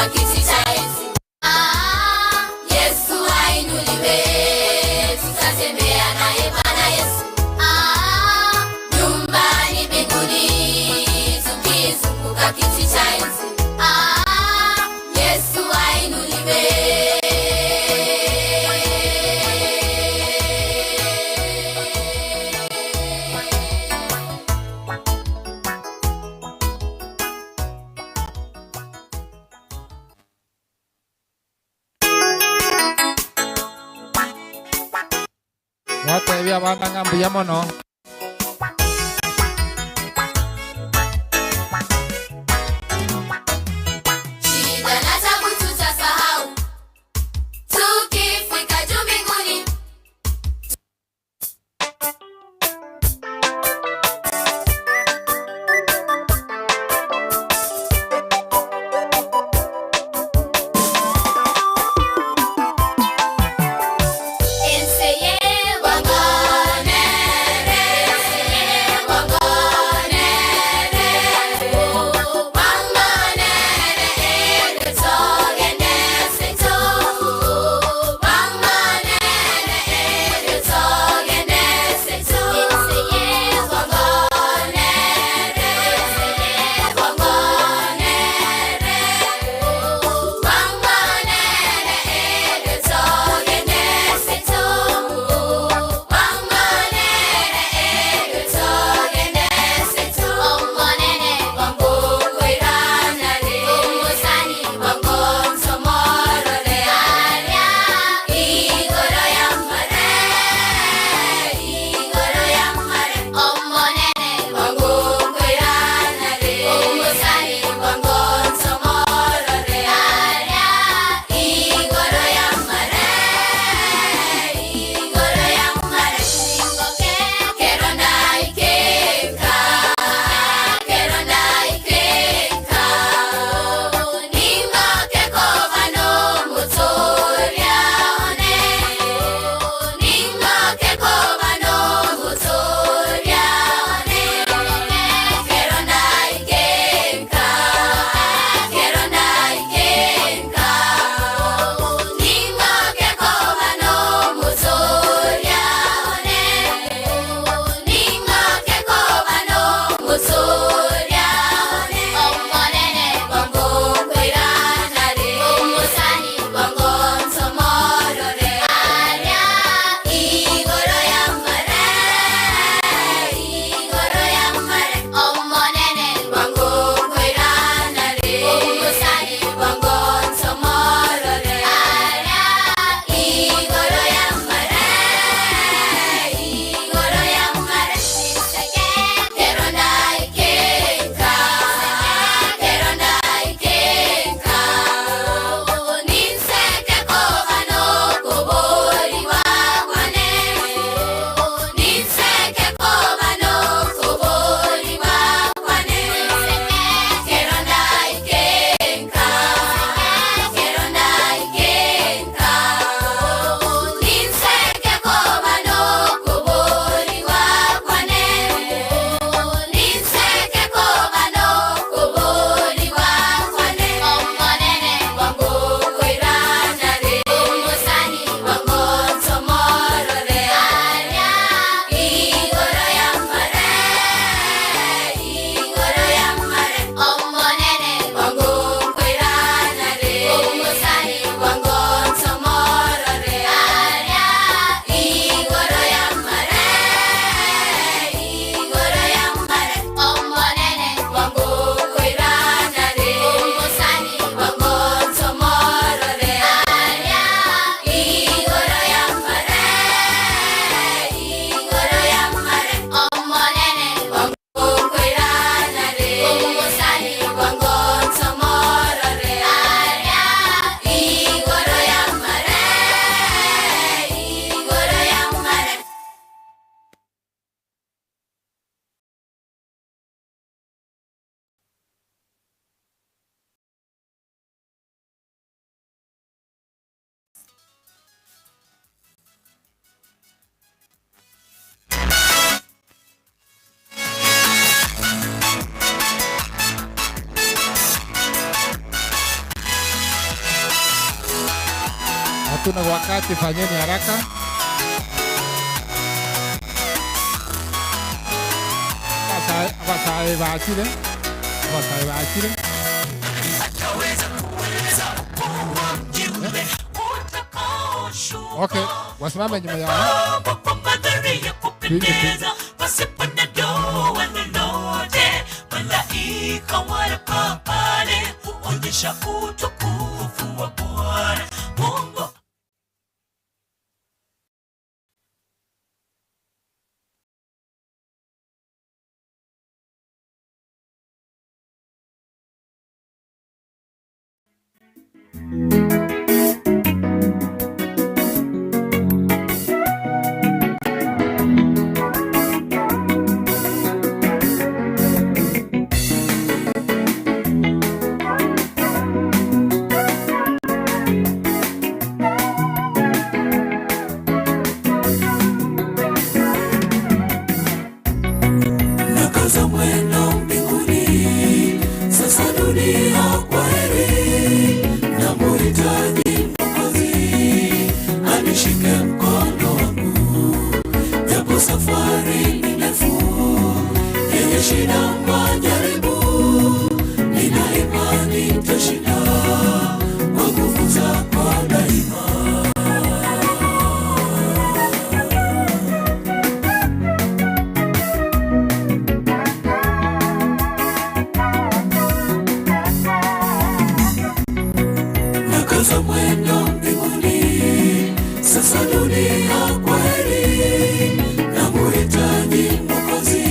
kiti cha enzi. Ah, Yesu ainuliwe, tutatembea naye Bwana Yesu. Ah, nyumbani mbinguni, tukizunguka kiti cha enzi. Ah, Yesu ainuliwe. Mwatebia abana ng'a mbuya mono. Shida na tabu tutasahau, tukifika juu mbinguni. Ense y'ebwang'onere. Hatuna wakati, fanyeni haraka. Abasae bachire, abasae bachire. Okay, wasimame nyuma yao. Tuimbe tu. Pasipo na doa lolote, malaika wanakaa pale huonyesha utukufu wa Bwana Mungu. Nakaza mwendo mbinguni, sasa dunia kwa heri, na muhitaji Mwokozi anishike mkono wangu, japo safari ni ndefu yenye shida, majaribu, nina imani nitashinda kwa nguvu zako daima. Nakaza mwendo mbinguni, sasa dunia kwa heri, na muhitaji Mwokozi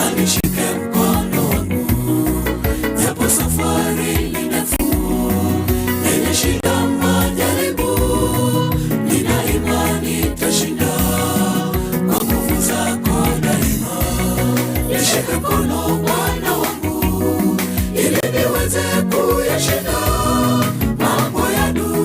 anishike mkono wangu, japo safari ni ndefu yenye shida, majaribu, nina imani nitashinda kwa nguvu zako daima. Nishike mkono Bwana wangu, ili niweze kuyashinda mambo ya dunia.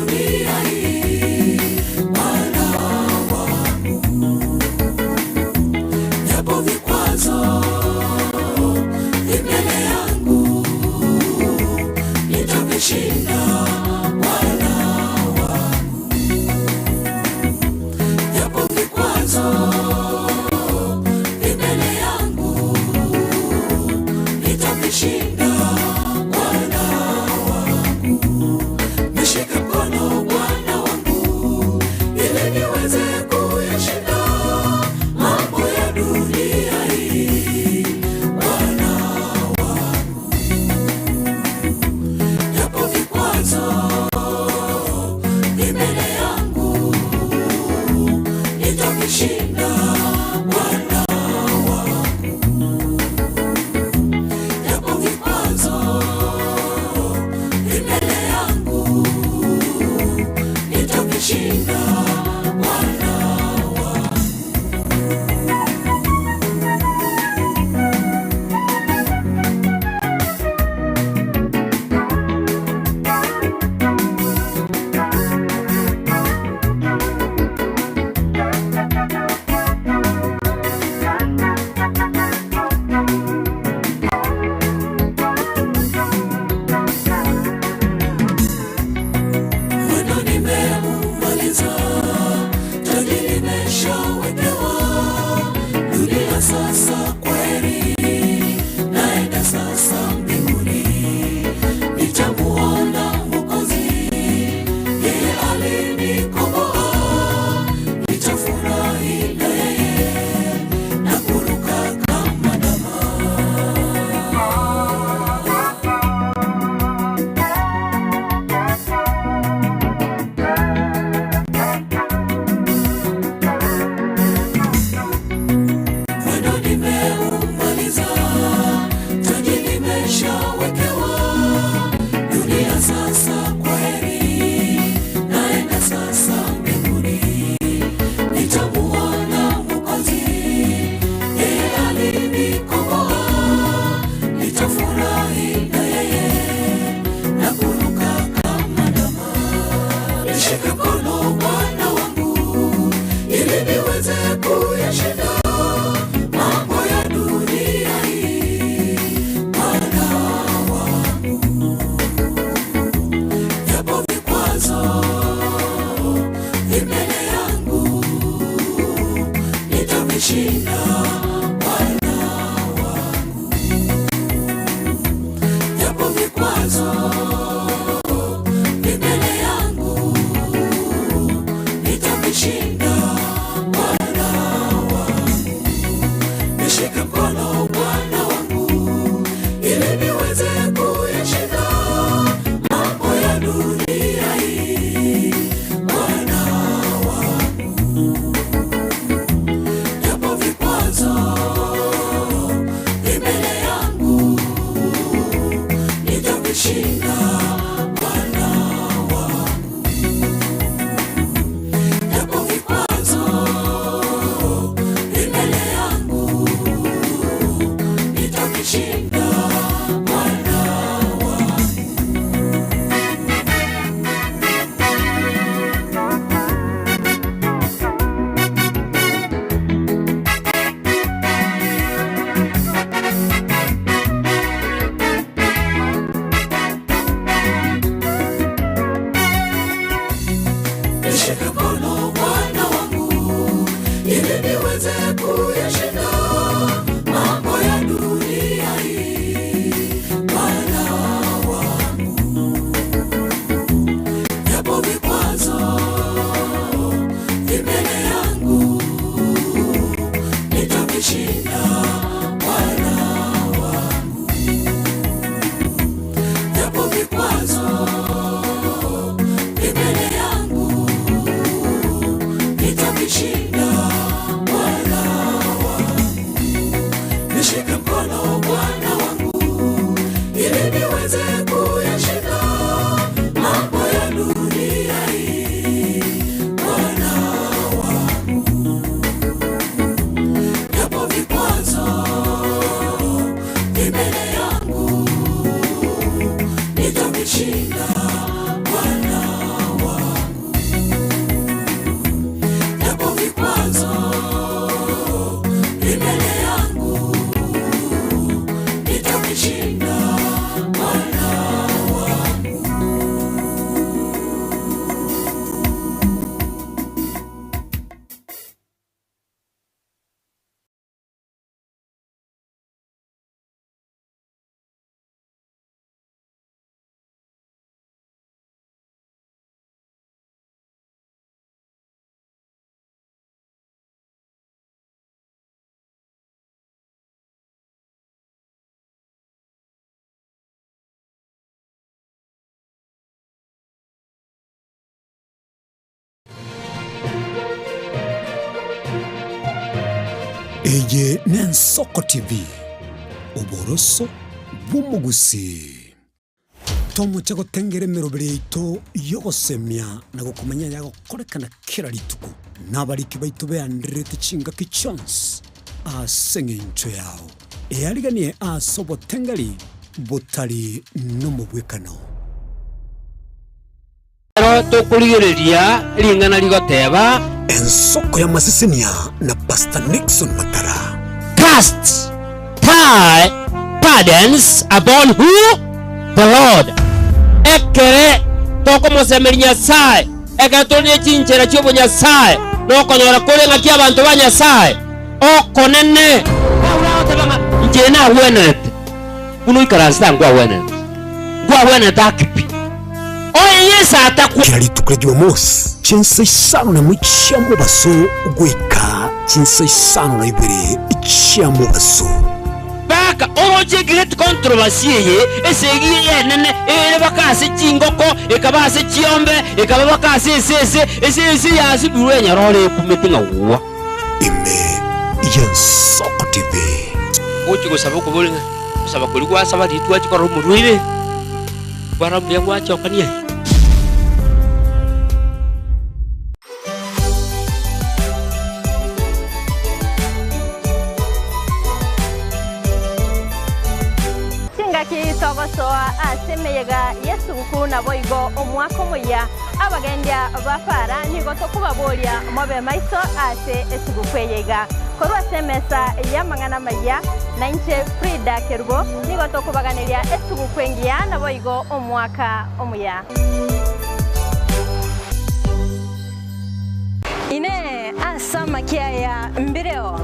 vikwazo vi mbele yangu, nitavishinda Bwana wangu. Nishike mkono Bwana wangu, ili niweze kuyashinda mambo ya dunia hii. Bwana wangu, japo vikwazo vi mbele yangu, nitavishinda Bwana wangu. Japo vikwazo vi mbele yangu, nitavishinda Bwana wangu. Nishike mkono Bwana wangu, ili niweze kuyashinda mambo ya dunia hii. Bwana wangu, japo vikwazo vi mbele yangu, nitavishinda Bwana wangu. Japo vikwazo vi mbele yangu, nitavishinda Bwana wangu. Nishike mkono Bwana wangu, ili niweze kuyashinda mambo ya dunia hii. Bwana wangu, japo vikwazo vi mbele yangu, nitavishinda Bwana wangu. Japo vikwazo vi mbele yangu, nitavishinda Bwana wangu. Eye n'Ensoko TV, oboroso bw'omogusii. Tomoche gotengera emeroberi yaito y'ogosemia na gokomanya ayagokorekana kera rituko, na abariki baito beandererete chingaki chionsi ase eng'encho yao. Eariganie ase obotengeri botari nomobwekano. Ekero tokorigereria ring'ana rigoteba. Ensoko y'amasesenia na Pastor Nixon Matara. Cast thy burdens upon who? The Lord. Ekere tokomosemeria Nyasae, ekero tore ne chinchera chi'obonyasae, nokonyora kore ng'aki abanto ba Nyasae okonene. Paulo agoteba ng'a inche nagwenerete buna oikaransete aa nkwagwenerete, nkwagwenerete ake pi. Onye Yeso atakwa. Kera rituko ria Jumamosi, chinsa isano nemo chia mobaso goika chinsa isano na ibere chia mobaso. Baka oroche great controversy eye, esegi eye enene ere baka ase chingoko, ekaba ase chiombe, ekaba baka ase esese, esese yasibirwe enyarore ekumete ng'a gwa. Ime y'Ensoko TV. Gochia gosaba okobori ng'a gosaba koria gwasaba riria twachia korora omorwaire, kwarora mbuya gwachokania aye. Chingaki togosoa ase emeyega y'esuguku naboigo omwaka omoyia, abagendia ba para nigo tokobaboria mobe maiso ase esuguku eye iga. Korwa ase emesa y'amang'ana amayia, nainche Frida Kerubo nigo tokobaganeria esuguku engiya naboigo omwaka omuya. Inee! Ase amakia aya mbireo?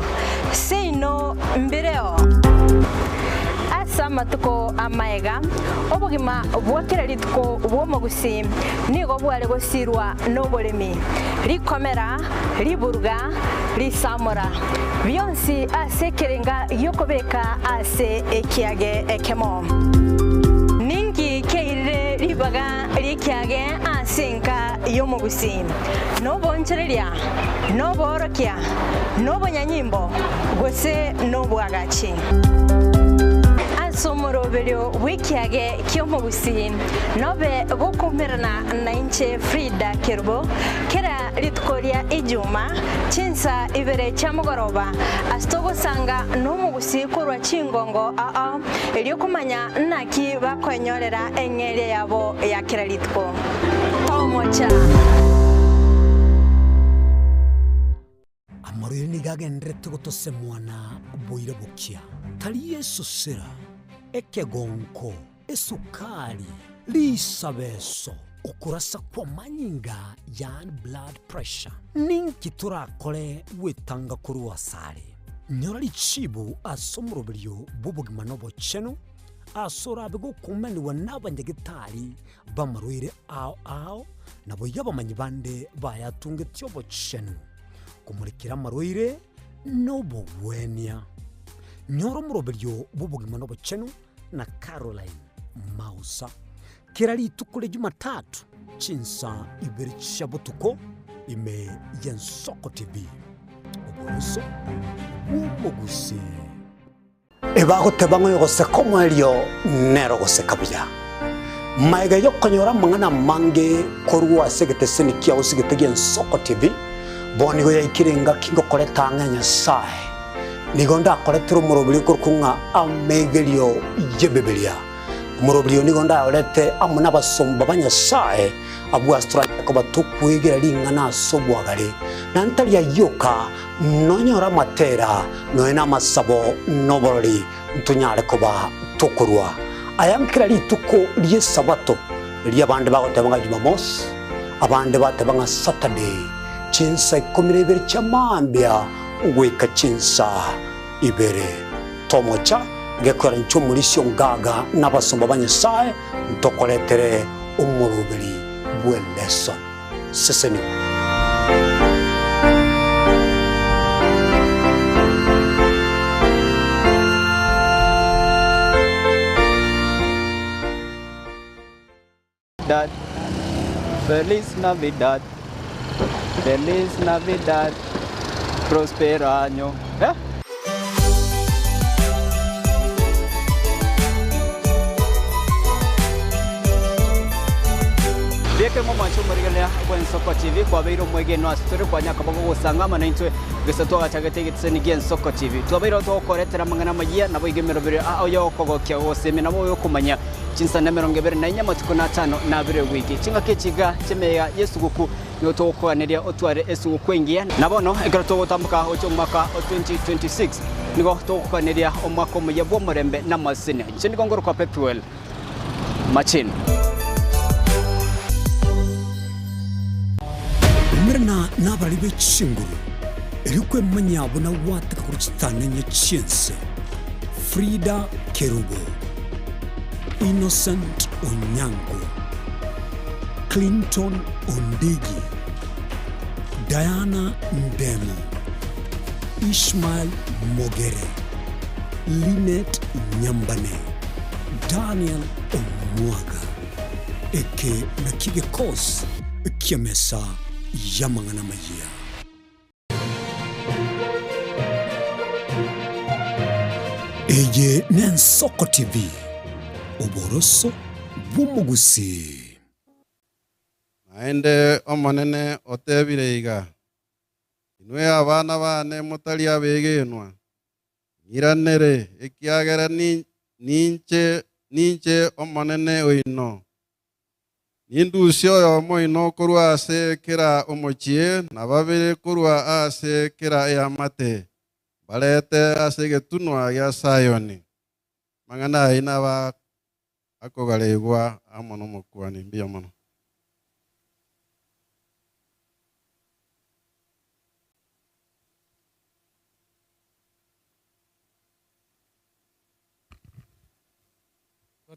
Seino mbireo. Ase. Ase amatuko amaega, obogima bwa kera rituko bw'omogusii nigo bware gosirwa noboremi, rikomera, riburuga, risamora, bionsi ase ekerenga gi'okobeka ase ekiage ekemo. Ninki kiairire ribaga ri'ekiage ase enka y'omogusii? Noboonchoreria, noboorokia, nobonyanyimbo, gose nobwagachi? Ase omoroberio bw'ekiage ki'omogusii nobe gokoumerana nainche Frida Kerubo kera rituko ria Ijuma chinsa ibere chia mogoroba ase togosanga nomogusii korwa chingongo ao erio komanya naki bakoenyorera eng'eria yabo ya kera rituko. Tomocha! Amarwaire nigo agendererete gotosemwa na boira bokia, tari esosera, ekegonko, esukari, risabeso, okorasa kw'amanyinga yaani blood pressure. Ninki torakore gwetanga korwa asare? Nyora richibu ase omoroberio bw'obogima na obochenu, ase orabe gokumanigwa nabanyagetari b'amarwaire ao ao, naboigo abamanyi bande bayatungetie obochenu, komorekera amarwaire na obogwenia. Nyora omoroberio bw'obogima na obochenu na Caroline Mausa, kera rituko ria Jumatatu chinsa ibere chia botuko ime y'Ensoko TV. Oboroso bw'omogusii. Ebagoteba ng'a oyogoseka omoerio nere ogoseka buya. Magega y'okonyora amang'ana amange korwa ase egeteseni kiao ase egete gi'Ensoko TV, bono nigo yaikire engaki ngokoreta ang'e Nyasae. Nigo ndakoretere omoroberi okorokwa ng'a Amegerio y'Ebibilia. Omoroberi oyo nigo ndayorete amo nabasomba ba Nyasae, abwo ase toranyare koba tokwegera ring'ana ase obwagare, na ntari ayio oka, Nonyore amatera, nonya namasabo, na oborori, ntonyare koba tokorua aya kera rituko ri'Esabato, riria abande bagoteba ng'a Jumamosi, abande bateba ng'a Saturday, chinsa ikomi na ibere chia mambia goika chinsa ibere. Tomocha gekoera inche omorisia ongaga na abasomba ba Nyasae ntokoretere omoroberi bw'eleson. Sesenigwa. Dad, Feliz Navidad, Feliz Navidad, Prospero año. Eh? Rieke ng'omwanche omorigereria bw'Ensoko TV kwabeire omwegenwa ase tore kwanya koba gogosanga amo naintwe gese twagachagete egetiseni gi'Ensoko TV. Twabeire togokoretera amang'ana amayia naboigo emeroberio ao y'okogokia gogosemia nabo oyokomanya chinsana 24 amatuko na atano na abere ewiki. Chingaki echi iga chi'emeyega y'esuguku Nigo togokoganeria otware esuguku engiya. Na bono ekero togotamboka gochia omwaka o 2026, nigo togokoganeria omwaka omuya bw'omorembe na amasesenia. Inche nigo ngorokwa Pethuel Machini. Umerana nabarari be chinguru, erio kwemanya buna gwateka korwa chitanenye chi'ense. Frida Kerubo, Innocent Onyango. Clinton Ondigi, Diana Ndemo, Ishmael Mogere, Linet Nyambane, Daniel Omwaga. Eke nakio gekosi ki'emesa y'amang'ana amayia. Eye n'Ensoko TV, oboroso bw'omogusii. Naende Omonene otebire iga, Inwe abana baane motari abegenwa, ng'iranere, ekiagera ninche ninche Omonene oino. Nindusie oyomo oino korwa ase kera omochie, na babere korwa ase kera eamate, mbarete ase egetunwa gia Sayoni. Amang'ana ayio naba akogareigwa amo n'Omokuani. Mbuya mono.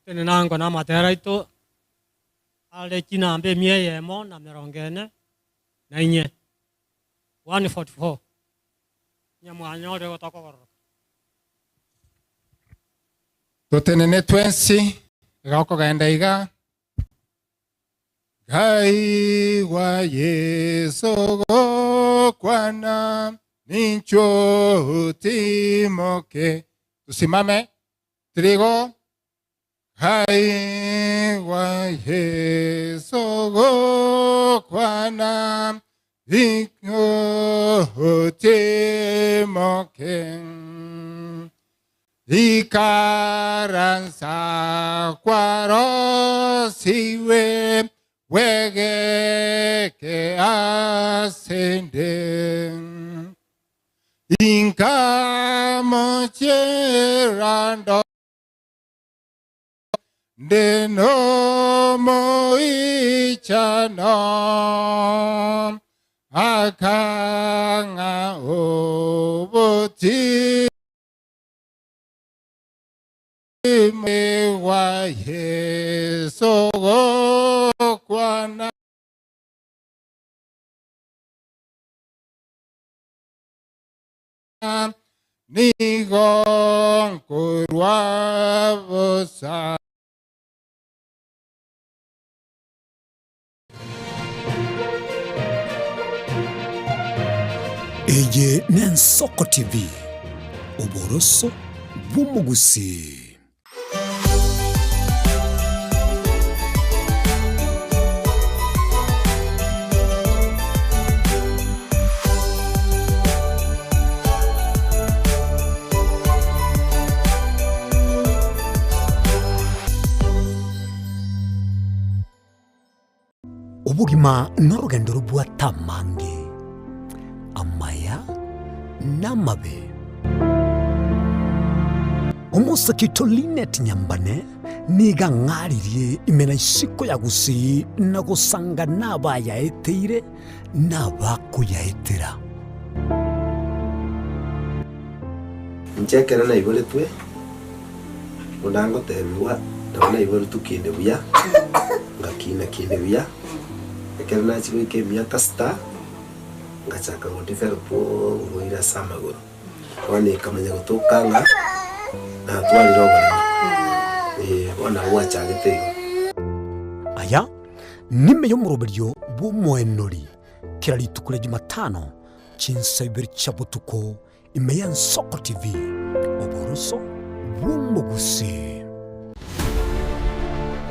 Tenenango na amatera aito are chinamba emia eyemo na emerongo ene na inye, 144, onye mwanyorire gotokogororoka. Totenene twensi, iga okogenda iga. Nkaigwa Yeso gokwana, Ninchuo otimoke. Tusimame, trigo. Nkaigwa Yeso gokwana, Ninchuo otimoke. Ikaransa kwarosiwe bwegeke asende. Inkamochera ndo nde nomoichano akang'a oboti Mwa Yeso gokwana. Nigo nkorwa bosa. Eye n'Ensoko TV, oboroso bw'omogusii. Obogima norogendo robwate amange, amaya na amabe. Omosake oito Linet Nyambane nigo ang'aririe ime na isiko ya Gusii na gosanga nabayaeteire na abakoyaetera. Inche ekero naiboretwe, buna ngotebigwa, nabo naiboretwe kinde buya, ngakina kinde buya, ekero nachia goika emiaka sita, ngachaka go develop oborwaire ase amagoro. Bono ekamanya gotoka ng'a natwarire oboremo, eh, bono nabo gwachagete igo. Aya nime y'omoroberio bw'omoenori kera rituko ria Jumatano chinsa ibere chia botuko ime y'Ensoko TV, oboroso bw'omogusii.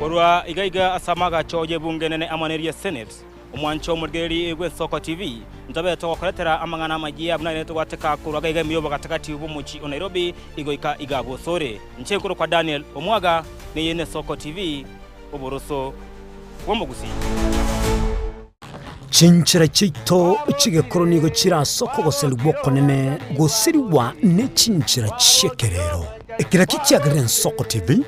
Korwa iga iga ase amagacho y'ebunge enene amo neria Senate, omwancho omorigereria bw'Ensoko TV, ntobe togokoretera amang'ana amayia buna ere togwateka korwa iga iga ime y'obogatagati bw'omochie o Nairobi igoika iga bosore. Inche nkorokwa Daniel Omwaga, neye n'Ensoko TV, oboroso bw'omogusii. Chinchera chiaito chi'egekoro nigo chire ase okogoserigwa okonene gosirigwa ne chinchera chi'ekerero. Ekero kichiagerire Ensoko TV,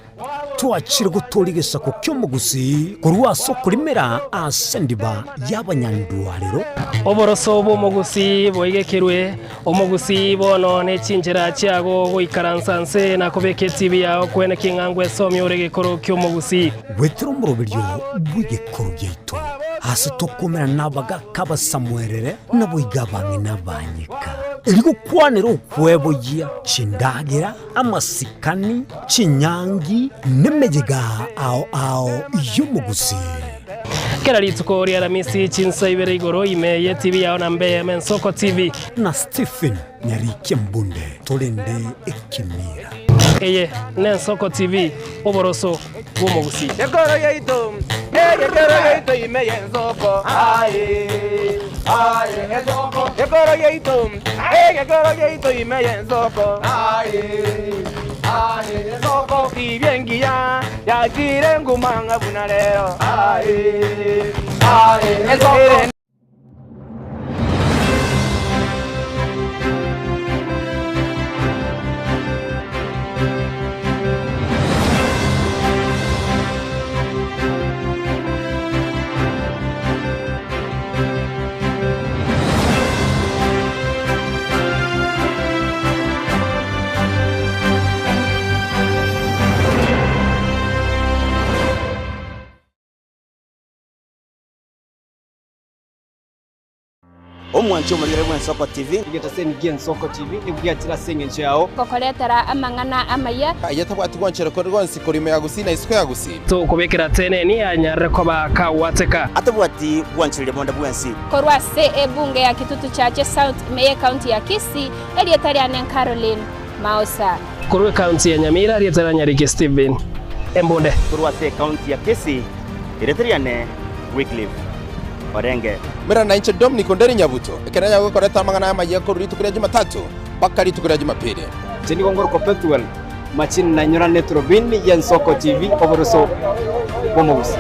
twachire gotooria egesaku ki'omogusii korwa ase okorimera ase endiba y'abanyandwarero. Oboroso bw'omogusii boigekerwe, omogusii bono ne chinchera chiago goikaransa nse na kobeka etibi yao kwene king'a ngwesomia ore egekoro ki'omogusii. Goetera omoroberio bw'egekoro giaito, aase tokomerana nabagaaka abasamuerere, naboigo abang'ina abanyeka, erio gokwanera okweboyia chindagera, amasikani, chinyangi, nemeyega ao ao y'omogusii. Kera rituko ri'Aramisi chinsa ibere igoro ime y'etibi yao na mbe Mensoko TV. Na Stephen Nyarikia Mbunde torende ekemira. Eye n'Ensoko TV, oboroso bw'omogusii. Ekoro yaito, egekero yaito ime y'ensoko, aye, aye, ensoko. Ekoro yaito, egekero yaito ime y'ensoko, aye, aye, ensoko. Tibia engiya yachire nguma ng'a buna rero, aye, aye, ensoko. Omwanchi omorigere bw'Ensoko TV. Egetaseni gi'Ensoko TV nigo giachire ase engencho yao. Gokoretera amang'ana amaya. Aye tabwati gwanchera konde gwonsi korwa ime ya Gusii na isiko ya Gusii. Tokobekera teneni anyarire koba kagwateka. Atabwati gwanchereria bonde bwensi. Korwa ase ebunge ya Kitutu Chache South ime y'Ekaunti ya Kisii, erieta riane Caroline Maosa. Korwa ekaunti ya Nyamira, erieta ria Nyariki Stephen Embunde. Korwa ase ekaunti ya Kisii, erieta riane Wycliffe Orenge. Mera nainche Dominic Onderi Nyabuto, ekero nanyare gokoreta amang'ana aya amayia korwa rituko ria Jumatatu mpaka rituko ria Jumapili. Inche nigo ngorokwa Pethuel Machini na nyorane eturubini y'Ensoko TV oboroso bw'omogusii.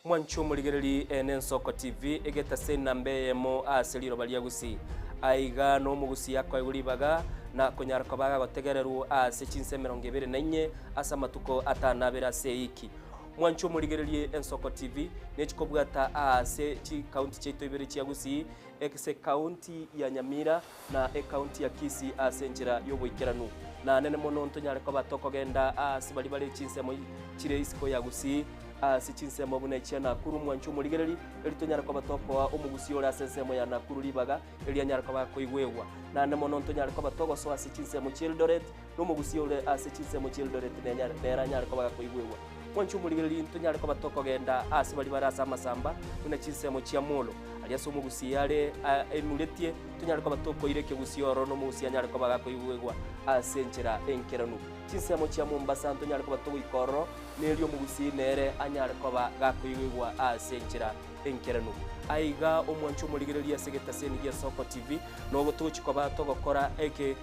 Mwanche omorigereri ene Ensoko TV egetase enamba eyemo ase riroba ria Gusii. Aiga nomogusii akoegwa ribaga na konyara koba agotegererwa ase chinsa emerongo ebere na inye ase amatuko atano abere ase eiki. Mwanche omorigererie Ensoko TV nechikobwata aase chikaunti chiaito ibere chia Gusii, ase ekaunti ya Nyamira na ekaunti ya Kisii ase enchera y'oboikeranu. Na nene mono ntonyare koba tokogenda aase baria bare chinsemo chire isiko ya Gusii ase chinsemo buna echia Nakuru mwanche omorigereri, erio tonyare koba tokoa omogusii ore ase ensemo ya Nakuru ribaga, erio anyare koba akoigwegwa. Naende mono ntonyare koba togosoa ase chinsemo chia Eldoret, na omogusii ore ase chinsemo chia Eldoret nenyare nere anyare koba gakoigwegwa. Mwanche omorigereri ntonyare koba tokogenda ase baria bare ase amasamba, buna chinsemo chia Molo, aria ase omogusii are aemuretie, tonyare koba tokoira ekegusii ororo na omogusii anyare koba gakoigwegwa ase enchera enkeranu. Chinsemo chia Mombasa ntonyare koba togoika ororo, Nerio omogusii nere anyare koba gakoigwegwa ase enchera enkeranu. Aiga omwanche omorigereria ase egetaseni gia Soko TV, nogo togochi koba togokora eke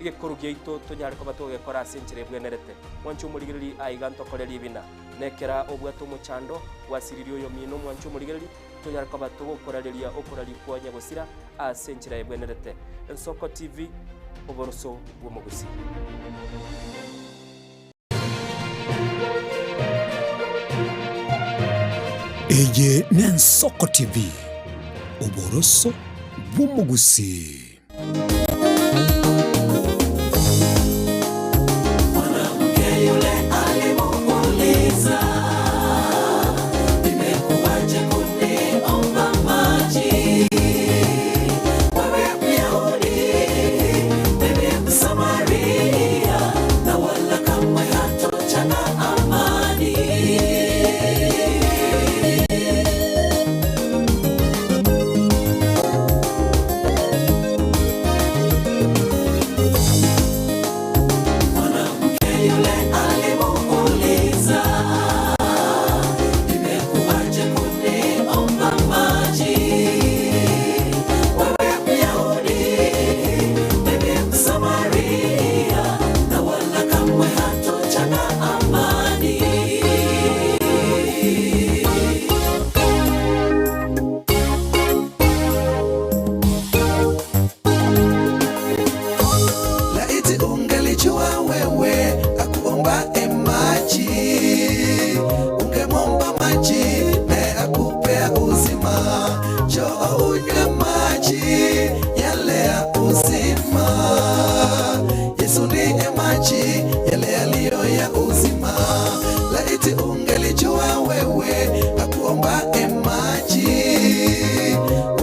egekoru giaito tonyare koba togegekora ase enchera ebwenerete. Mwanche omorigereri aiga ntokore ribina. Nekera obwate omochando, gwasiririe oyomino omwanche omorigereri, tonyare koba togokorareria okoraria kwa nyagosira ase enchera ebwenerete. Ensoko TV, oboroso bw'omogusii. Eye n'Ensoko TV, oboroso bw'omogusii. Mwanamke yule alimuuliza, imekuwaje kuniomba maji? Wewe Myahudi, mimi Msamaria, na wala kamwe hatuchana amani. Mwanamke yule alimuuliza, imekuwaje kuniomba maji? Wewe Myahudi, mimi Msamaria, na wala kamwe hatuchana amani. Laiti ungelijua wewe akuombae maji, ungemwomba maji naye akupea uzima. Njoo unywe maji yale ya uzima. Yesu ndiye maji yale yaliyo ya uzima. Laiti ungelijua wewe akuombae maji,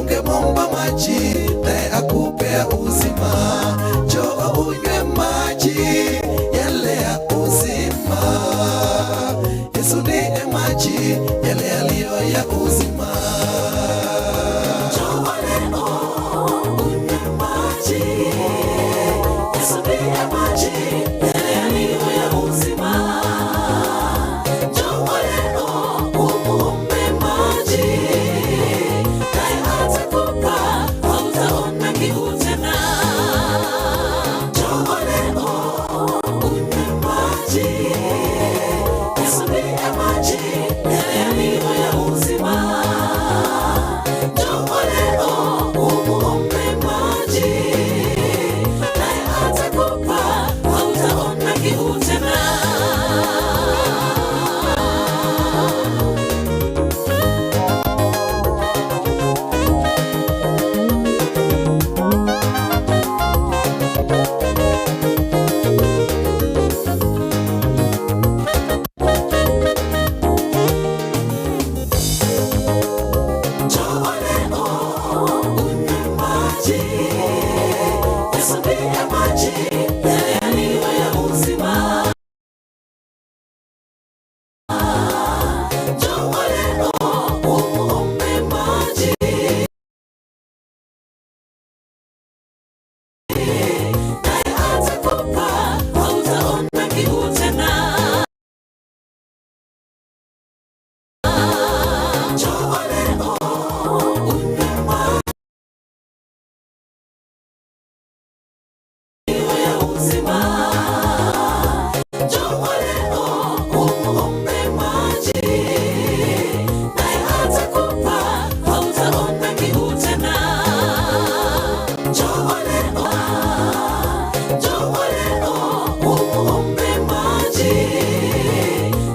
ungemwomba maji naye akupea uzima. Njoo unywe maji yale ya uzima. Yesu ndiye maji yale yaliyo ya uzima. Njoo leo unywe maji. Yesu ndiye maji yale yaliyo ya uzima. Njoo leo umuombe maji, naye atakupa, hautaona kiu tena. Njoo leo unywe maji. Yesu ndiye maji yale yaliyo ya uzima. Njoo leo umuombe maji, naye atakupa, Yesu ndiye maji yaliyo ya uzima. Njoo leo umuombe maji, naye atakupa, hautaona kiu tena. Njoo leo unywe maji ya uzima. Njoo leo umuombe maji, naye atakupa, hautaona kiu tena. Njoo leo, njoo leo umuombe maji,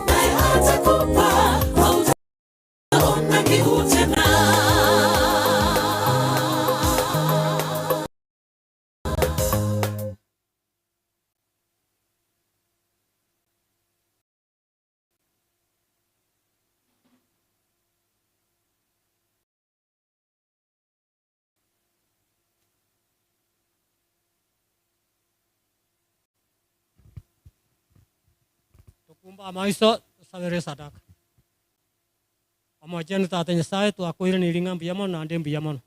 naye atakupa, hautaona kiu tena. Tokumba amaiso tusabere sadaka. Omochenu Tata Nyasaye twakoiraneirie ng'a mbuya mono naende mbuya mono.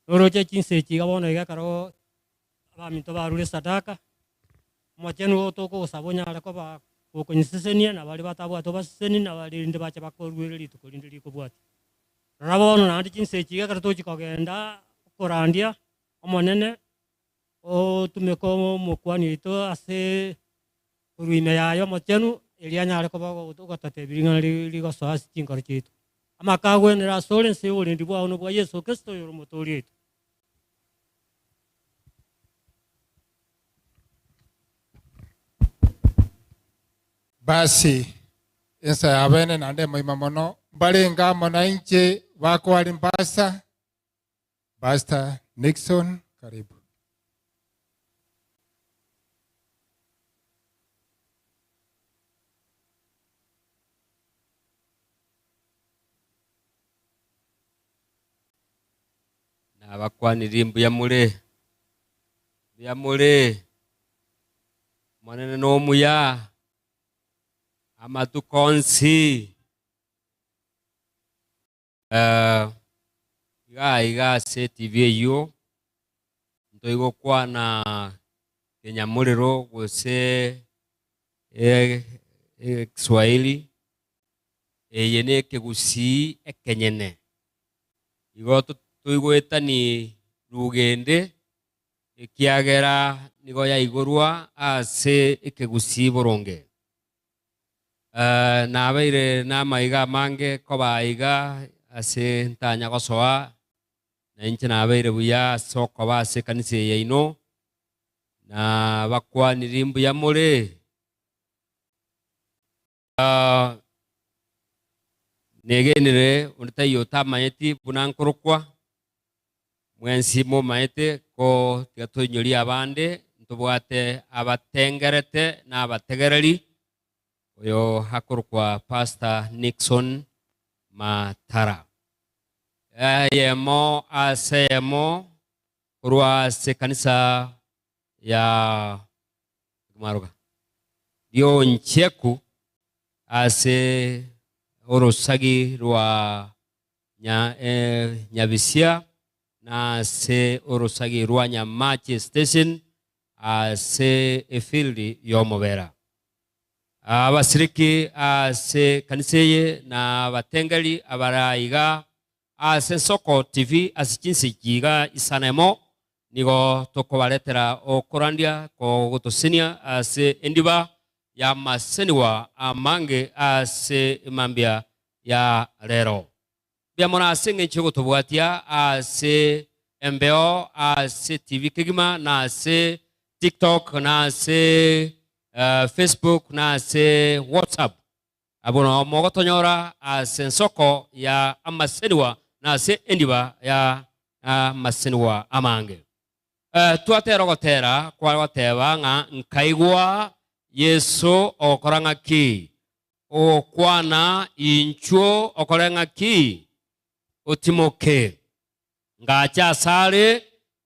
Noroche chinsa echi iga bono iga ekero abaminto barure sadaka, omochenu oyo tokogosaba onyare koba gokonyesesenia na baria batabwate obaseseni na baria rinde bache bakoruere rituko rinde rikobwatia. Rora bono naende chinsa echi iga ekero tochi kogenda okorandia omonene, otumeke omokwani oito ase korwa ime yaye omochenu, erio anyare koba ogototebi ring'ana rigosoa ase chinkoro chiaito. Amaka agwenere asore nse y'oborendi bwao nobwa Yeso Kristo oyore omotoori oito. Basi, ensa ya bene naende emoima mono, mbarenge amo nainche bakwari mbasa, Pastor Nixon, karibu. Nabakwanirie mbuya more, mbuya more, Omonene nomuya, amatuko onsi. Eh, iga iga ase etibi eyio, ntoigokwana kenyamorero gose Ekiswahili, eye ne ekegusii ekenyene. Igo toigoetani rugende, ekiagera nigo yaigorwa ase ekegusii boronge. Nabeire namaiga amange koba aiga ase ntanya gosoa, na inche nabeire buya ase okoba ase ekanisa eye yaino, na bakwanirie mbuya more. Negenire onde taiyo otamanyeti buna nkorokwa, mwensi momaete, ko tiga toinyorie abande, ntobwate abatengerete na abategereri, oyo akorokwa Pastor Nixon Matara. Eyemo ase eyemo korwa ase ekanisa ya Maroga Rioncheku ase orosagi rwa Nyabisia na ase orosagi rwa Nyamache Station ase efield y'omobera. Abasiriki ase ekanisa eye na abatengeri abare aiga ase Ensoko TV ase chinse iga isano emo nigo tokobaretera okorandia kogotosenia ase endiba y'amasenigwa amange ase emambia ya rero. Mbuya mono ase engencho y'ogotobwatia ase embeo, ase TV kegima, na ase TikTok, na ase Facebook, na ase WhatsApp. Abwo nao mogotonyora ase ensoko ya amasenigwa na ase endiba ya amasenigwa amange. Twatera ogotera kware goteba ng'a nkaigwa Yeso ogokora ng'aki, ogokwana inchuo okore ng'aki, otimoke. Ngacha asare,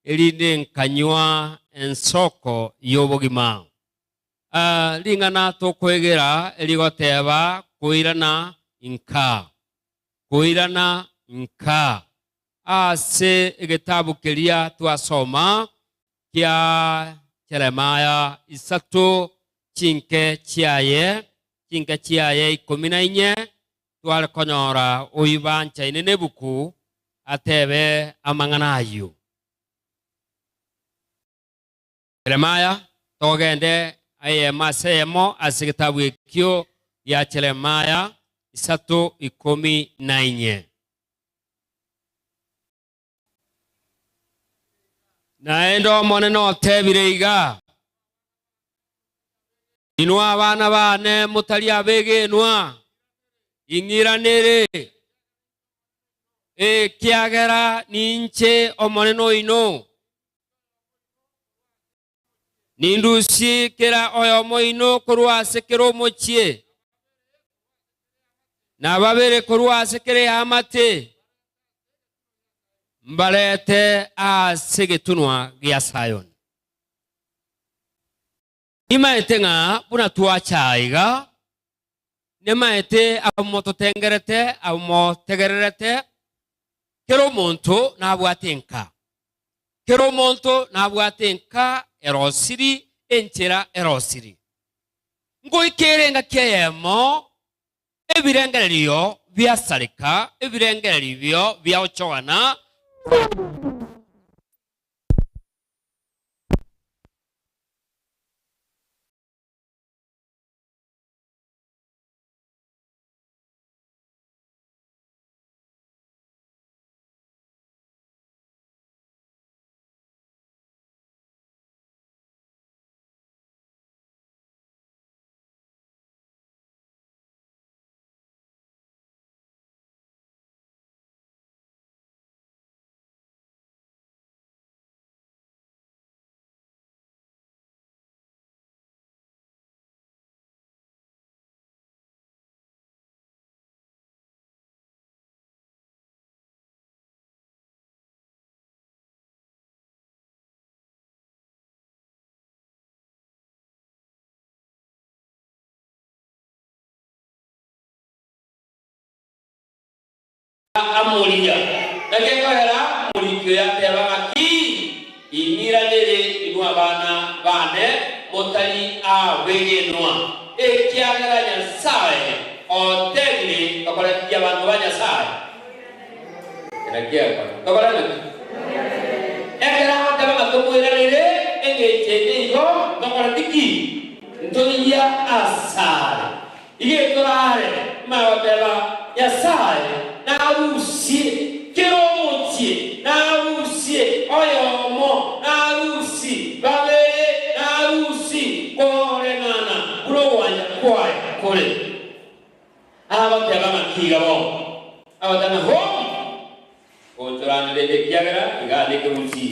erinde nkanywa ensoko y'obogima. Ah, ring'ana tokoegera erigoteba koirana inka, koirana nka. Ase egetabu keria twasoma kia Jeremiah isato chinke chiaye, chinke chiaye ikomi na inye, tware konyora oibanchaine nebuku atebe amang'ana ayio. Jeremiah, togende eyemo ase eyemo ase egetabu ekio gia Jeremiah isato ikomi na inye. Naende Omonene otebire iga, Inwe abana baane motari abegenwa, ing'iranere, ekiagera ninche Omonene oino. Nindusie kera oyomo oino korwa ase kera omochie, na babere korwa ase kera eamate, mbarete ase egetunwa gia Sayoni. Nimaete ng'a buna twacha aiga, nimaete abwo mototengerete, abwo motegererete, kera omonto nabwate enka. Kera omonto nabwate enka erosiri, enchera erosiri. Ngoika ere engaki eyemo, ebirengererio biasareka, ebirengererio biaochogana, Amoria, naki ekogera omoriki oyo ateba ng'a, Ing'iranere inwe abana baane motari abegenwa, ekiagera Nyasae otebire tokore ki abanto ba Nyasae? Naki ekore? Tokore naki? Ekero agoteba ng'a tomoiranere, engencho ende igo ntokoreti ki? Ntorigia asare. Iga etorare magoteba, Nyasae narusie kera omochie, narusie oyomo, narusie babere, narusie koreng'ana buna ogwancha kwaye kore. Agoteba ng'a kiga bono, agoteba ng'a home, gonchoranire ekiagera iga ande ekeguchii.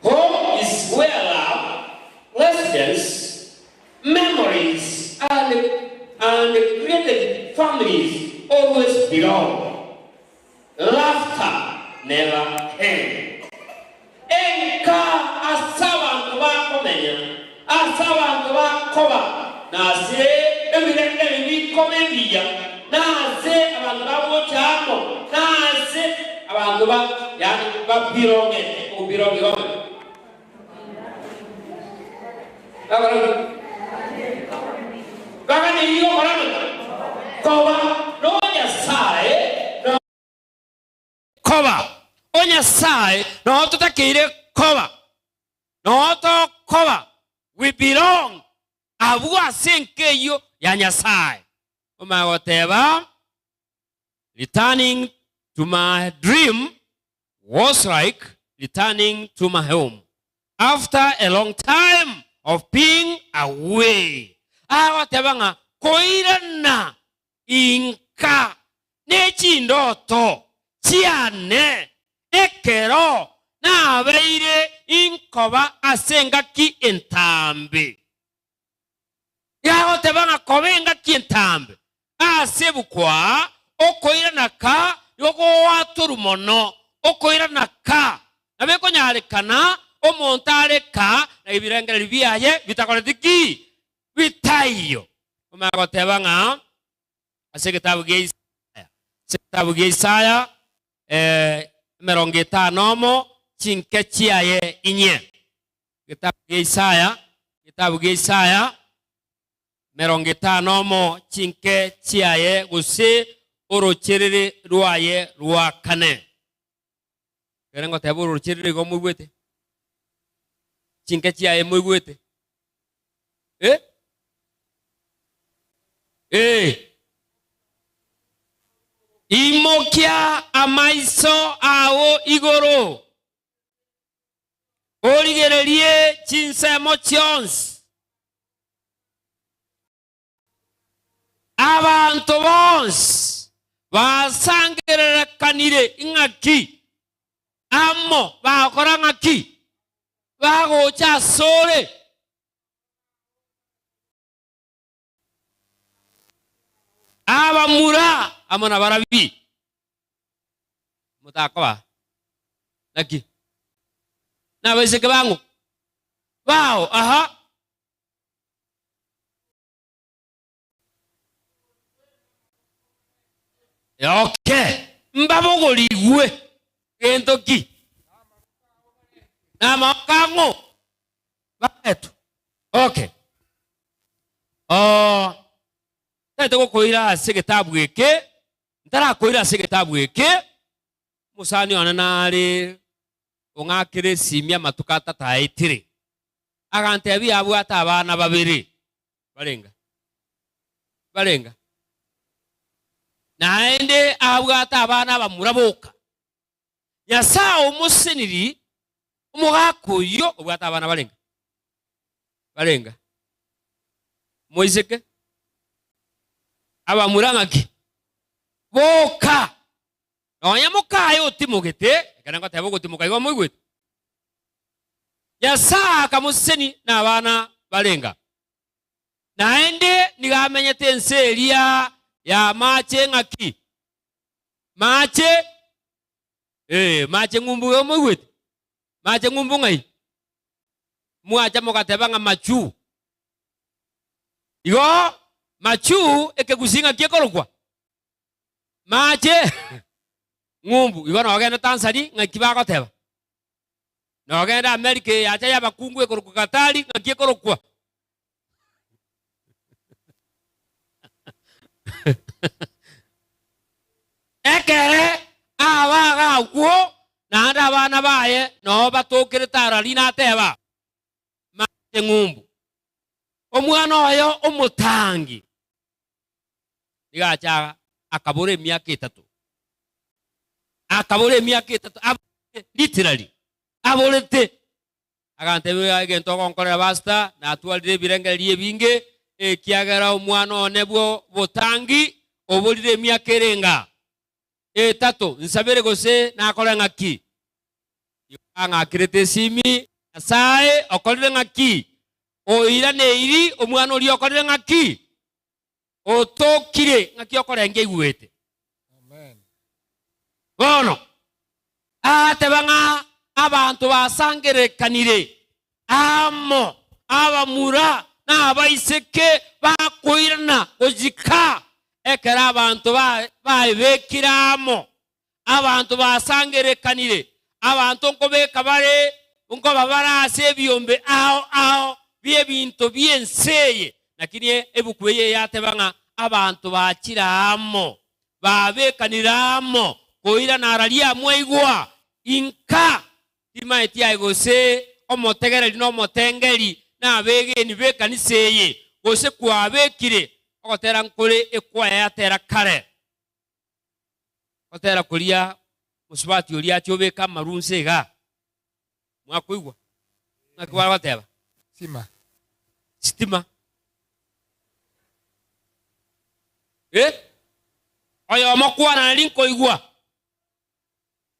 Home is where love, residence, Memories and and created families always belong. Laughter never end. Enka ase abanto bakomenya, ase abanto bakoba, na ase ebirengererio bikoba ebiya, na ase abanto bagocha amo, na ase abanto ba yaani babirongete, obironge ome. Baganeirie gokora naki? Koba no Nyasae no. Koba o Nyasae nogo totakeire koba, nogo tokoba, we belong, abwo ase enka eyio ya Nyasae. Omanye goteba, returning to my dream was like returning to my home after a long time of being away. Agoteba ng'a koirana inka ne chindoto chiane ekero nabeire inkoba ase engaki entambe. Yagoteba ng'a koba engaki entambe ase ebukwa, okoirana ka nigo goatorwa mono, okoirana ka. Nabo ekonyarekana omonto areka na ebirengererio biaye bitakoreti ki? Bitaiyo. Omanye goteba ng'a ase egetabu gia Isaya, ase egetabu gia Isaya eh, emerongo etano omo chinke chiaye inye. Egetabu gia Isaya, egetabu gia Isaya emerongo etano omo chinke chiaye gose orocherere rwaye rwa kane. Ekero ngoteba orocherere igo moigwete? Chinke chiaye moigwete? Eh? Eh. Imokia amaiso ao igoro, origererie chinsemo chionsi. Abanto bonsi basangererekanire ing'aki amo bagokora ng'aki? Bagocha asore. Abamura amo nabarabi motakoba naki? Nabaiseke bang'o? Bao aha. Okay, mbabogorigwe gento ki? Namaboko ang'o? Baetwe. Okay. Oh, ntagete gokoira ase egetabu eke, ntarakoira ase egetabu eke, omosani one nare ong'akere esimi amatuko atato aetire, agantebia abwate abana babere, barenga? Barenga? Naende abwate abana abamura boka. Nyasae omoseniri omogaka oyio obwate abana barenga? Barenga? Moiseke? Abamura ng'aki? Boka. Nonya mokaye otimogete, ekero ngoteba ogotimoka igo moigwete. Nyasae akamoseseni nabana barenga. Naende nigo amenyete ense eria y'amache ng'aki? Mache, ee, mache ng'umbu igo moigwete? Mache ng'umbu ng'ai? Mwacha mogateba ng'a machu. Igo machu ekegusii ng'aki ekorokwa? Mache ng'umbu. Igo nogende Tanzania ng'aki bagoteba? Nogende America eye yacha y'abakungu ekorokwa Katari ng'aki ekorokwa? Ekere aba agakwo, naende abana baye noo batokerete arari nateba, Mache ng'umbu. Omwana oyo omotangi nigo acha akabora emiaka etato, akabora emiaka etato aborete literally aborete. Agantebia, Egento ogonkorera pastor, natwarire ebirengererio ebinge, ekiagera omwana one bw'obotangi oborire emiaka ere enga etato, nsabere gose nakore ng'aki? Igo ang'akerete esimi, Nyasae okorire ng'aki? Oiraneiri omwana oria okorire ng'aki? Otokire ng'aki okorengia aigwete. Bono agateba ng'a abanto basangererekanire amo, abamura na abaiseke bakoirana gochika ekero abanto baebekire amo. Abanto basangererekanire, abanto nkobeka bare, nkoba bare ase ebiombe ao ao bi'ebinto bi'ense eye. Lakini ebuku eye yateba ng'a abanto bachire amo, babekanire amo, koirana araria mwaigwa, Inka! Timaeti aye gose omotegereri na omotengeri na abegeni b'ekanisa eye, gose kwabekire ogotera nkore ekwaya yatera kare. Gotera koria mosubati oria achie obeke amaru nse igaa. Mwakoigwa? Ng'aki bare goteba? Stima. Sitima. Eh? Oyomo kwana nari nkoigwa.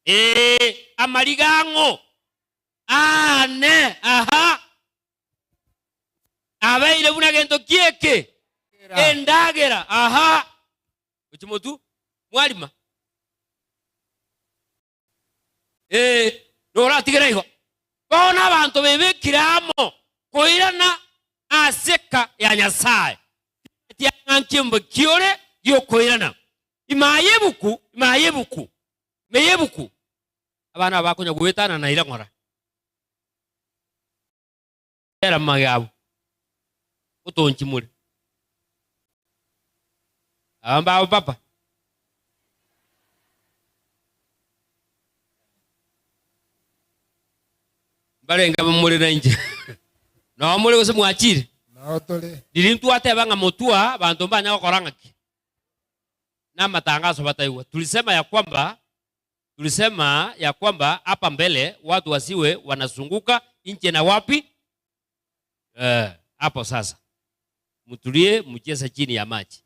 Ee, amariga ang'o? Aane, aha. Abeire buna gento ki eke? Endagera, aha. Gochia motwe, mwarima. Ee. Noratigere igo. Bono abanto bebekire amo koirana ase eka ya Nyasae. Timanyeti ng'a nkiombe ki ore gi'okoirana. Ime aye ebuku, ime aye ebuku, ime y'ebuku, abana aba bakonya goetanana ira ng'ora. Era mumage abwo, otonchi more. Aba mbabo papa. Mbarenge more na inche. Noo more gose mwachire? Nao tore. Riria ntwateba ng'a motwa abanto mbanya gokora ng'aki? Na amatangaso bataigwa. Tulisema ya kwamba Tulisema ya kwamba hapa mbele watu wasiwe wanazunguka nje na wapi? Eh, hapo sasa mtulie, mcheze chini ya maji.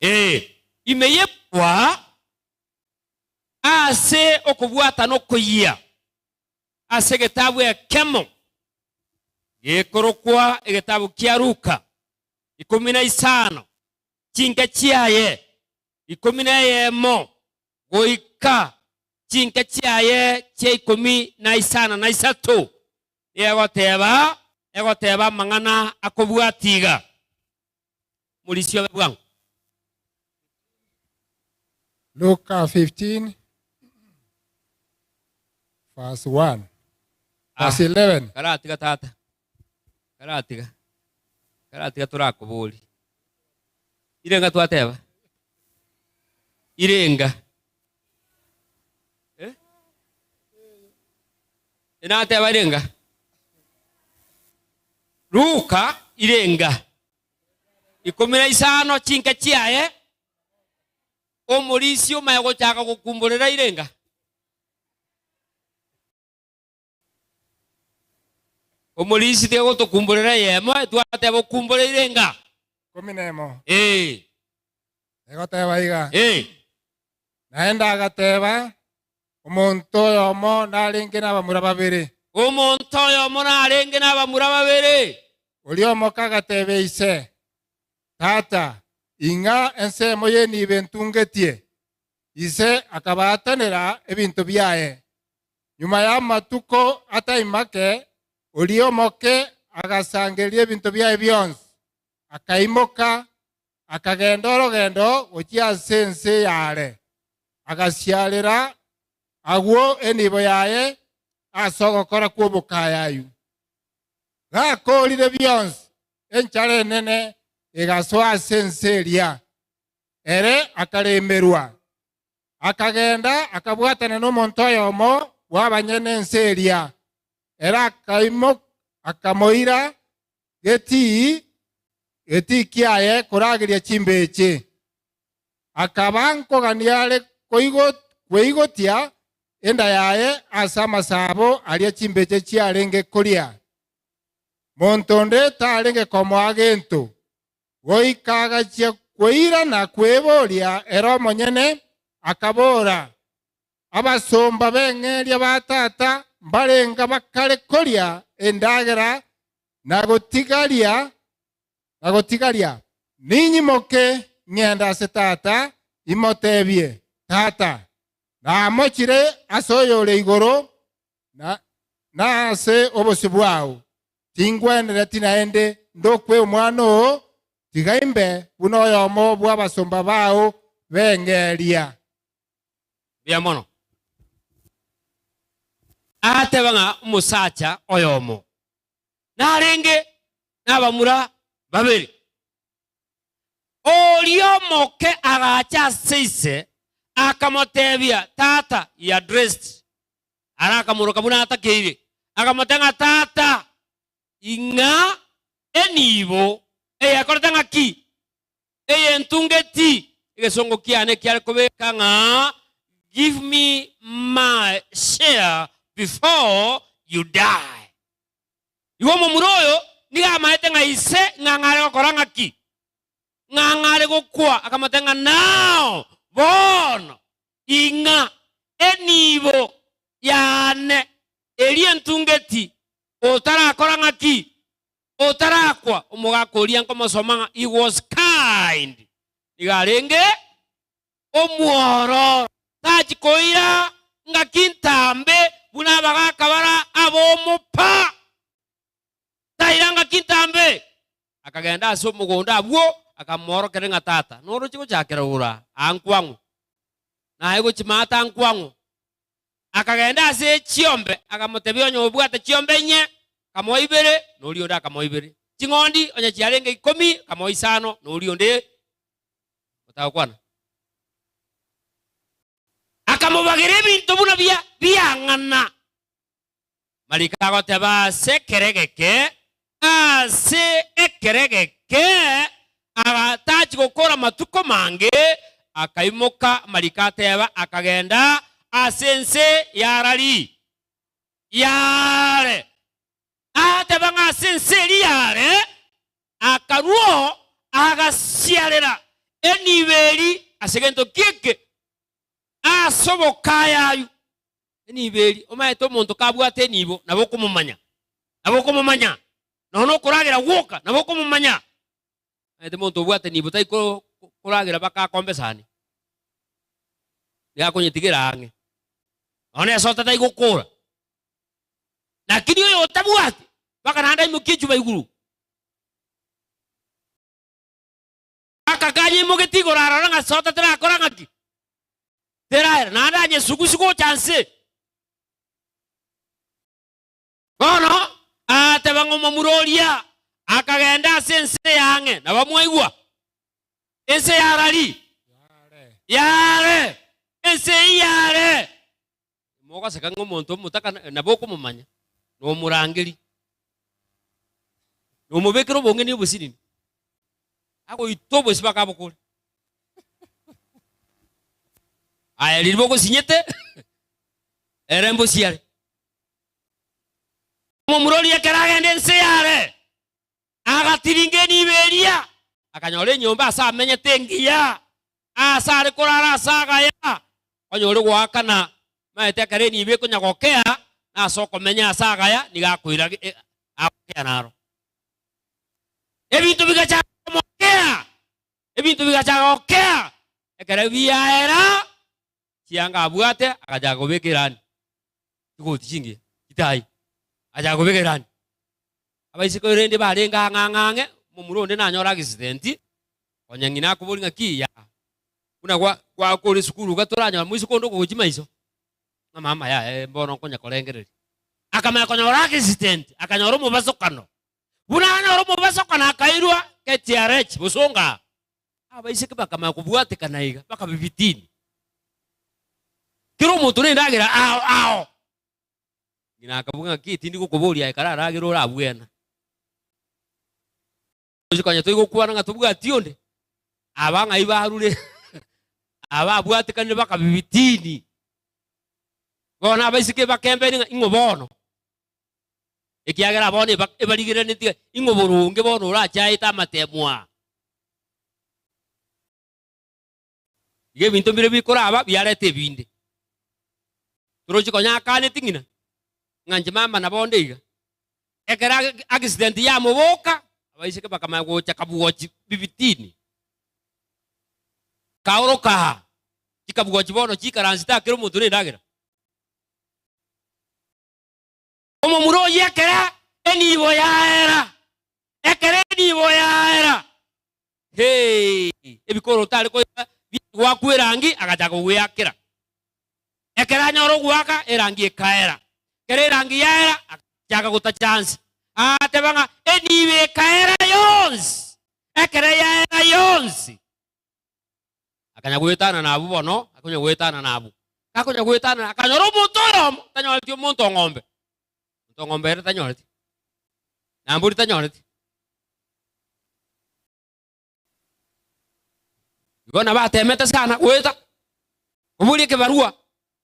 Eh, imeyekwa ase okobwatana okoyia ase egetabu ekemo gekorokwa egetabu kia Luka 15 chinke chiaye 11 goika chinke chiaye chia 53, egoteba, egoteba amang'ana akobwatia iga. Morisia obe bwango. Luka 15 verse 1 verse 11. Karatiga tata, karatiga, karatiga torakoborie. Irenga twateba? Irenga. Eh? Enateba irenga? Luka irenga. 15 chinka chiaye omorisia omanye gochaka gokumborera irenga. Omorisia tiga gotokumborera eyemo twateba okumboreire enga. 11. Ee. Egoteba iga. Ee. Naende agateba, Omonto oyomo narenge nabamura babere. Omonto oyomo narenge nabamura babere. Oria omoke agatebia ise, Tata, ing'a ensemo y'enibo entungetie. Ise akabaatanera ebinto biaye. Nyuma y'amatuko atai make, oria omoke agasangereria ebinto biaye bionsi, akaimoka, akagenda orogendo gochia ase ense y'aare, agasiarera agwo enibo yaye ase ogokora kw'obokayayu. Gakoorire bionsi, enchara enene egasoa ase ense eria, ere akaremerwa. Akagenda akabwatana nomonto oyomo bw'abanyene ense eria, ere akamoira getii getii kiaye korageria chimbeche. Akaba nkogania are kweigotia enda yaye ase amasabo aria chimbeche chiarenge koria. Monto onde tarenge komoa gento, goika agachia kweirana kweboria ere omonyene, akabora, Abasomba b'eng'eria ba tata mbarenga bakare koria endagera na gotigaria, na gotigaria. Ninyimoke ng'ende ase tata, imotebie, Tata, namochire ase oyore igoro na ase obosio bwao, tingwenereti naende ndokwe omwana oo, tiga imbe buna oyomo bw'abasomba bao b'eng'eria. Mbuya mono. Agateba ng'a omosacha oyomo narenge nabamura babere. Oria omoke agacha ase ise, akamotebia, Tata, he addressed, ara akamoroka buna atakeire, akamotebia ng'a Tata, ing'a enibo eyekorete ng'aki? Eyentungeti. Egesongo kiane kiare kobeka ng'a give me my share before you die. Igo omomura oyo nigo amaete ng'a ise ng'a ng'are gokora ng'aki? Ng'a ng'are gokwa. Akamotebia ng'a nao bono ing'a enibo yane eria entungeti otarakora ng'aki? Otarakwa. Omogaka oria nkomosoma ng'a he was kind, nigo arenge omwororo, tachi koira. Ngaki ntambe buna abagaaka bara ab'omopa. Taira ngaki ntambe. Akagenda ase omogondo abwo, akamoorokereria ng'a tata, noroche gochakera ora aa nkwang'o, naye gochimata nkwang'o. Akagenda ase chiombe, akamotebia onye obwate chiombe inye, kamoa ibere, na oria onde akamoa ibere. Ching'ondi onye chiarenge ikomi, kamoa isano, na oria onde otagokwana. Akamobagera ebinto buna bia biang'ana. Mariko agoteba ase ekero egeke, ase ekero egeke, agatachi gokora amatuko mange, akaimoka, Mariko ateba, akagenda ase ense y'Arari y'aare. Agateba ng'a ase ense eria y'aare, akarua agasiarera enibo eria ase gento ki'eke, ase obokayayu. Enibo eria, omanyete omonto kabwate enibo nabo okomomanya, nabo okomomanya, nonya nokoragera gwoka nabo okomomanya. Omanyete omonto obwate enibo tari ko- koragera mpaka akombe esani, nigo akonyetigera ang'e, nonya esota tari gokora. Lakini oyo otabwati, mpaka naende aimokie echuba iguru. Mpaka kanyeimogeti igoro arore ng'a sota terakora ng'aki? Teraera, naende anyesugusi gocha nse. Bono agateba ng'a omomura oria akagenda ase ense y'ang'e, nabo mwaigwa? Ense y'arari? Y'aare. Ense eyio y'aare. Mogoseka ng'a omonto omotaka nabo okomomanya, nomorangeri, nomobekere obong'eni obosinini, agoita obosio mpaka abokore. Aye riria bogosinyete, ere mbosiare. Omomura oria ekero agenda ense yare, agatiringa enibo eria, akanyora enyomba ase amenyete engiya, Aase are korara ase agaya, onye ore goakana, maete ekero enibo ekonya gokea, na ase okomenya ase agaya nigo akoira agokea naro. Ebinto bigachaka komokea, ebinto bigachaka gokea, ekero biaera, chianga abwate agachaka kobeka erani, chigoti chingiya, chitai, agachaka kobeka erani. Abaiseke rende barenge ang'e ang'e ang'e, omomura onde nanyore accident, Konya ng'ina akoboria ng'aki yaa, buna gwa gwakora esukuru iga toranyora moiseke onde okogochia maiso? Ng'a mama yaya mbono nkonya korengereria. Akamanya konyora accident, akanyora omobasokano. Buna anyora omobasokano akairwa KTRH bosongo aa. Abaiseke bakamanya kobwatekana iga, bakabibitini. Kera omonto nendagera ao ao. Ng'ina akabuga ng'aki tindi gokoboria aye kararagere orabwena. Gochia konya toigokwana ng'a tobwati onde, aba ng'ai barure aba abwatekanire bakabibitini. Bono abaiseke bakembeni ng'a ing'o bono, ekiagera bono eba- ebarigereretie ing'o boronge bono orache aete amatemo aa. Iga ebinto mbire bikoraba biareta ebinde. Torochi konya akaneti ng'ina, ng'a inche mama nabo onde iga. Ekero accident yamoboka, abaiseke bakamanya gocha kabwochi bibitini. Kaoroka aa, chikabwochi bono chikaransete aa kera omonto nendagera. Omomura oyio ekero enibo yaera, ekero enibo yaera, Hee, ebikoro otare koira bigoakwa erangi agachaka kogweakera. Ekero anyora ogoaka erangi ekaera. Ekero erangi yaera agachaka gotacha nse. Agateba ng'a enibo ekaera yonsi. Ekero yaera yonsi akanya goetana nabwo bono, akonya goetana nabwo. Gakonya goetana akanyora omonto oyomo tanyoreti omonto ong'ombe. Omonto ong'ombe ere tanyoreti. Na mbori tanyoreti. Igo nabo atemete sana goeta, koboria ekebarua,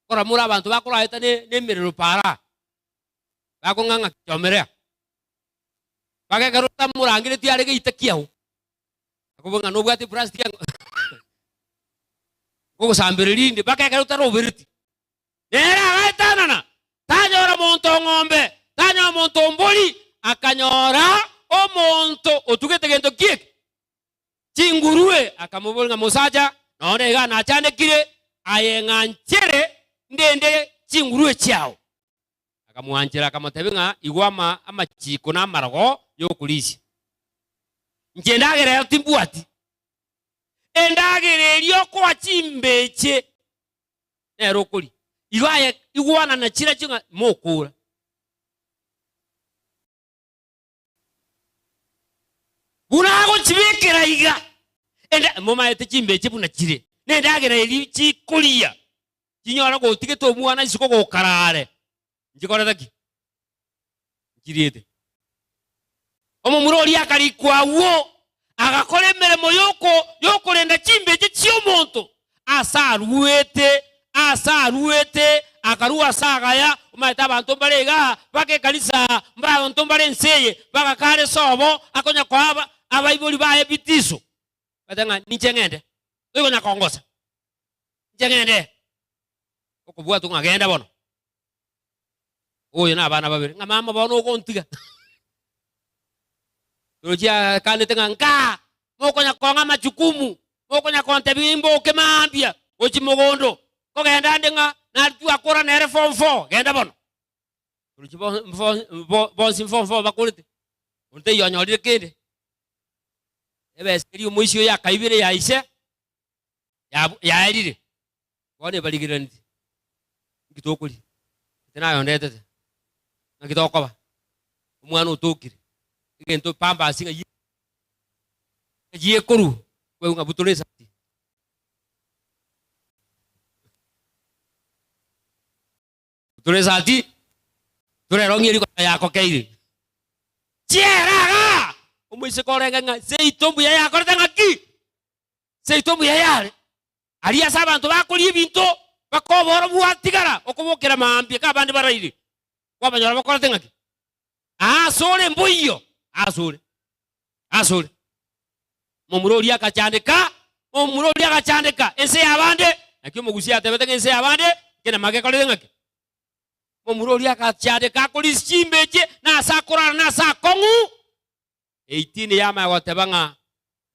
koramora abanto bakoraeta ne nemerero para, bakong'ang'a chomerea. Mpaka ekero otamorangeretie are geita kiao, akoboria ng'a nobwate eplastic engo nkogosambera rinde mpaka ekero otarobereti. Nere agaetanana, tanyora monto o ng'ombe, tanyora monto o mbori, akanyora omonto otugete gento ki'eke, chingurue. Akamoboria ng'a, Mosacha, nonya iga nachandekire, aye ng'a nchere. Ndende chinguru echiao. Akamwanchera, akamotebia ng'a igwa ama amachiko na amarogo y'okorisia. Inche endagera ero timbwati. Endagera eria okoa chimbeche nere okoria. Igo aye igwanana chirachio ng'a mokora. Buna agochibekera iga, enda momaete chimbeche buna chire, na endagera eria chikoria, chinyore gotigete omwana isiko gokarare, nchikorete ki? Nchiriete. Omomura oria akarikwa agwo, agakora emeremo yoko yokorenda chimbeche chi'omonto ase aruete, ase aruete, akarua ase agaya. Omanyete abanto mbare igaa, baka ekanisa, mbabanto mbare ense eye, bagakara ase obo, akonya koa aba abaibori baye ebitiso. Bateba ng'a ninche ng'ende, toikonya kongosa, inche ng'ende. Okobwatwa ng'a genda bono. Oyo na abana babere, ng'a mama bono ogontiga. Rochia akanete ng'a nkaa, mokonya kong'a amachukumu, mokonya kontebia imboke mambia gochia mogondo, nkogenda ande ng'a nari twakora nere form four, genda bono. Rochia bo- bo- bo- bonsi form four bakorete, onde taiyo onyorire kende. Ebesa eria omoisia oyo akaibire ya ise, yabu- yaerire, bono ebarigereretie, inki tokoria? Ete naye ondetete, naki tokoba? Omwana otokire, egento pampers ng'a ng'a ekorwa, kwegwa ng'a butora esati. Butora esati, torerong'ie rikoba yakokeire. Chiera igaa! Omoiseke orenge ng'a seito mbuya yakorete ng'aki? Seito mbuya yare. Aria ase abanto bakoria ebinto, bakobora bwatigara okobokera mambia ka abande baraire. Kwabanyora bakorete ng'aki? Aase ore mboiyo, aase ore, aase ore. Momura oria agachandeka, momura oria agachandeka, ense y'abande, naki omogusia atebete ng'a ense y'abande, ekenama gekorete ng'aki? Momura oria agachandeka akorisia chimbeche, na ase akorara na ase akong'u, Eitini yamanya goteba ng'a,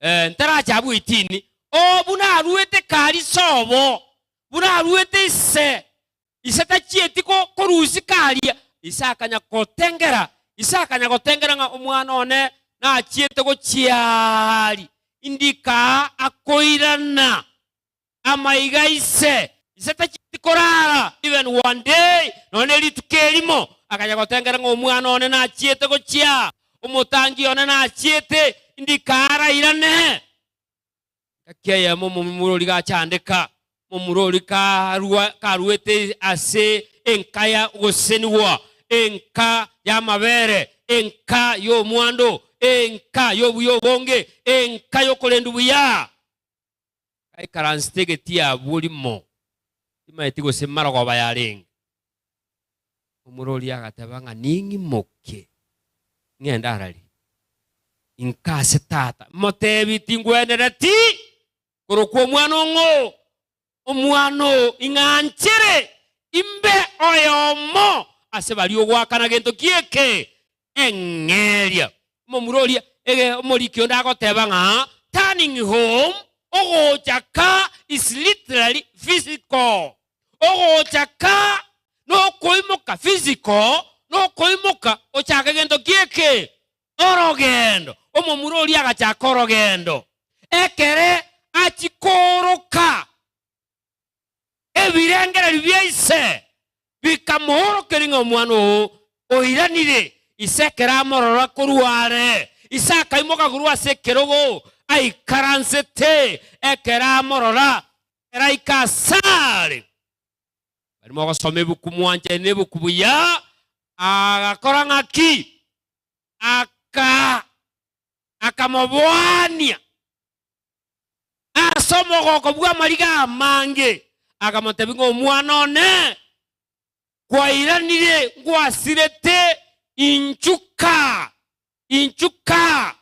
Eh, ntarache abwo eitini. Oo, buna aruete kari sobo, buna aruete ise, ise tachieti ko, korusia karia. Ise akanya gotengera, ise akanya gotengera ng'a omwana one nachiete gochiaria, indika akoirana. Amaiga ise, ise tachieti korara even one day, nonya ne rituko erimo, akanya gotengera ng'a omwana one nachiete gochia, omotangi one nachiete, indika arairane. Engaki eyemo omomura oria gachandeka, omomura oria karua karuete ase enka ya ogosesenigwa, enka y'amabere, enka y'omwando, enka y'obuya obonge, enka y'okorendwa buya. Aikaransete egetii abwo rimo, timaeti gose marogoba yarenge. Omura oria agateba ng'a ning'imoke ng'ende arari, inka ase tata, motebi tingwenereti korokwa omwana ong'o, omwana oo ing'anchere imbe oyomo ase baria ogoakana gento ki eke eng'eria. Omomura oria, ege, omoriki onde agoteba ng'a turning home, ogocha ka is literally physical. Ogocha ka nokoimoka physical, nokoimoka ochake gento ki eke? Orogendo. Omomura oria agachaka orogendo. Ekere achia kooroka Ebirengererio bia ise bikamoorokeria ng'a omwana oo oiranire. Ise ekero amorora korwa are, ise akaimoka korwa ase ekerogo aikaransete. Ekero amorora, ekero aika asare, barimo ogosoma ebuku mwanchaine ebuku buya, agakora ng'aki? Aka akamoboania. Ase omogoko bw'amariga amange akamotebia ng'a omwana one, kwairanire ngwasirete, inchuka, inchuka.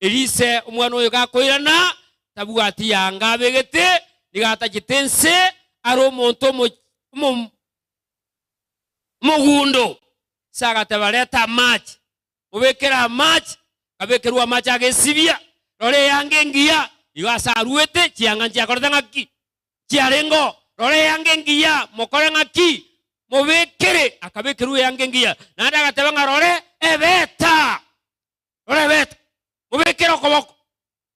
Erio ise omwana oyo gakoirana, tabwati yanga abegete, nigo atachete ense are omonto omo- omo- omogundo. Ise agateba, Reta amache. Mobekere amache, akabekerwa amache agesibia, rora eyanga engiya, igo ase aruete, chianga nchiakorete ng'aki? Chiarengeo. Rora eanga engiya, mokore ng'aki? Mobekere. Akabekerwa eanga engiya. Naende agateba ng'a rore ebeta, rora ebeta, mobekere okoboko.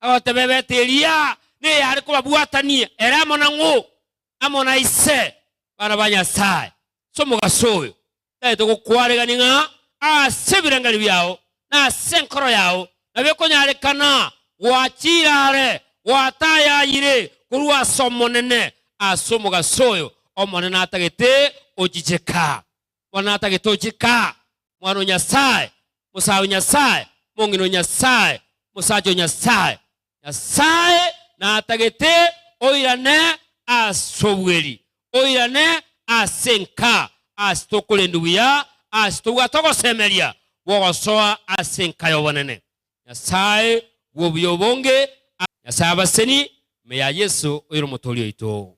Agoteba ebeta eria neyare kobabwatania ere amo na ng'o? Amo na ise, bana ba Nyasae. Ase omogaso oyo tagete gokwaregania ng'a ase ebirengererio biao na ase enkoro yao nabo ekonyarekana gwachire are, gwatayayire korwa ase Omonene. Ase omogaso oyo Omonene atagete ochiche kaa. Omonene atagete oche kaa, mwana o Nyasae, mosae o Nyasae, mong'ina o Nyasae, mosacha o Nyasae. Nyasae natagete oirane ase obweri, oirane ase enka, ase tokorendwa buya, ase tobwate ogosemeria gw'ogosoa ase enka y'obonene. Nyasae bw'obuya obonge, Nyasae abaseni, ime ya Yeso oyore Omotoori oito.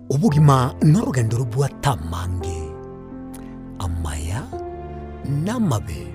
Obogima norogendo robwate amange, amaya na amabe.